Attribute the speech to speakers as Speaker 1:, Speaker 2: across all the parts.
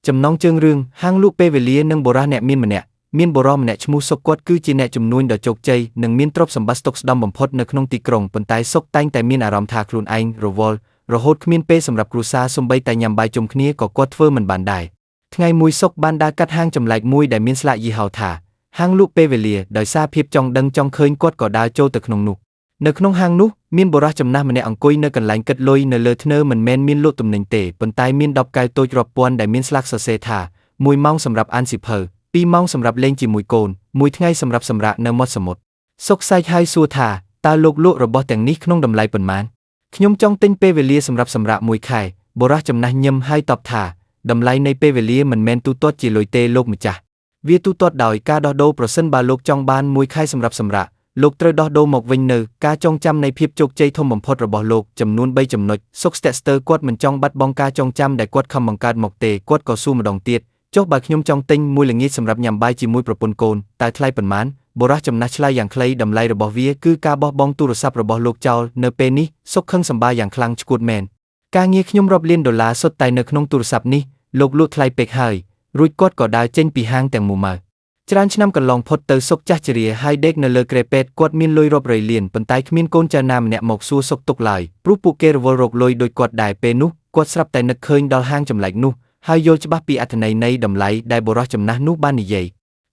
Speaker 1: ចំណងជើងរឿងហាងលក់ពេលវេលានិងបុរសអ្នកមានម្នាក់មានបុរសម្នាក់ឈ្មោះសុកគាត់គឺជាអ្នកជំនួញដ៏ជោគជ័យនិងមានទ្រព្យសម្បត្តិស្តុកស្តម្ភបំផុតនៅក្នុងទីក្រុងប៉ុន្តែសុកតែងតែមានអារម្មណ៍ថាខ្លួនឯងរវល់រហូតគ្មានពេលសម្រាប់គ្រួសារសូម្បីតែញ៉ាំបាយជុំគ្នាក៏គាត់ធ្វើមិនបានដែរថ្ងៃមួយសុកបានដើរកាត់ហាងចម្លែកមួយដែលមានស្លាកយីហោថាហាងលក់ពេលវេលាដោយសារភាពចង់ដឹងចង់ឃើញគាត់ក៏ដើរចូលទៅក្នុងនោះនៅក្នុងហាងនោះមានបុរសចំណាស់ម្នាក់អង្គុយនៅកន្លែងគិតលុយនៅលើធ្នើមិនមែនមានលក់ទំនិញទេប៉ុន្តែមាន10កែវតូចរាប់ពាន់ដែលមានស្លាកសរសេរថា1ម៉ោងសម្រាប់អានសៀវភៅ2ម៉ោងសម្រាប់លេងជាមួយកូនមួយថ្ងៃសម្រាប់សម្រាកនៅមាត់សមុទ្រសុកសែកហើយសួរថាតើលោកលក់របស់ទាំងនេះក្នុងតម្លៃប៉ុន្មានខ្ញុំចង់ទិញពេលវេលាសម្រាប់សម្រាកមួយខែបុរសចំណាស់ញឹមហើយតបថាតម្លៃនៃពេលវេលាមិនមែនទូទាត់ជាលុយទេលោកម្ចាស់វាទូទាត់ដោយការដោះដូរប្រសិនបើលោកចង់បានមួយខែសម្រាប់សម្រាកលោកត្រូវដោះដូរមកវិញនៅការចងចាំនៃភាពជោគជ័យធំបំផុតរបស់លោកចំនួន3ចំណុចសុកស្ទាក់ស្ទើរគាត់មិនចង់បាត់បង់ការចងចាំដែលគាត់ខំបង្កើតមកទេគាត់ក៏សួរម្ដងទៀតចុះបើខ្ញុំចង់ទិញមួយល្ងាចសម្រាប់ញ៉ាំបាយជាមួយប្រពន្ធកូនតើថ្លៃប៉ុន្មានបុរសចំណាស់ឆ្លើយយ៉ាងខ្លីតម្លៃរបស់វាគឺការបោះបង់ទូរស័ព្ទរបស់លោកចោលនៅពេលនេះសុកខឹងសម្បាយ៉ាងខ្លាំងឈួតមែនការងារខ្ញុំរាប់លានដុល្លារសុទ្ធតែនៅក្នុងទូរស័ព្ទនេះលោកលក់ថ្លៃពេកហើយរួចគាត់ក៏ដើរចេញពីហាងទាំងមូលមកច្រើនឆ្នាំកន្លងផុតទៅសុកចាស់ជរាហើយដេកនៅលើគ្រែពេទ្យគាត់មានលុយរាប់រយលានប៉ុន្តែគ្មានកូនចៅណាម្នាក់មកសួរសុខទុក្ខឡើយព្រោះពួកគេរវល់រកលុយដូចគាត់ដែរពេលនោះគាត់ស្រាប់តែនឹកឃើញដល់ហាងចម្លែកនោះហើយយល់ច្បាស់ពីអត្ថន័យនៃតម្លៃដែលបុរសចំណាស់នោះបាននិយាយ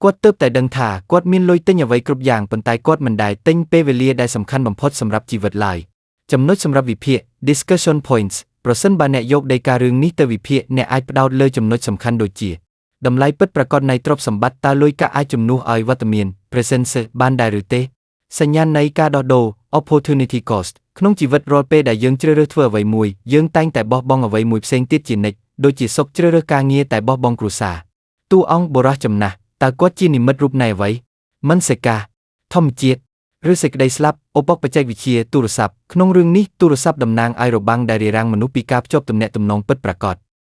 Speaker 1: គាត់ទើបតែដឹងថាគាត់មានលុយទិញអ្វីគ្រប់យ៉ាងប៉ុន្តែគាត់មិនដែលទិញពេលវេលាដែលសំខាន់បំផុតសម្រាប់ជីវិតឡើយចំណុចសម្រាប់វិភាគ discussion points ប្រសិនបើអ្នកយកដីការឿងនេះទៅវិភាគអ្នកអាចផ្ដោតលើចំណុចសំខាន់ដូចជាតម្លៃពិតប្រាកដនៃទ្រព្យសម្បត្តិតើលុយកាក់អាចជំនួសឲ្យវត្តមាន presence បានដែរឬទេសញ្ញាណនៃការដោះដូរ opportunity cost ក្នុងជីវិតរាល់ពេលដែលយើងជ្រើសរើសធ្វើអ្វីមួយយើងតែងតែបោះបង់អ្វីមួយផ្សេងទៀតជានិច្ចដូចជាសុកជ្រើសរើសការងារតែបោះបង់គ្រួសារតួអង្គបុរសចំណាស់តើគាត់ជានិមិត្តរូបនៃអ្វីមិនសេកាធម្មជាតិឬសេចក្តីស្លាប់ឧបករណ៍បច្ចេកវិទ្យាទូរស័ព្ទក្នុងរឿងនេះទូរស័ព្ទតំណាងឲ្យរបាំងដែលរារាំងមនុស្សពីការភ្ជាប់ទំនាក់ទំនងពិតប្រាកដ។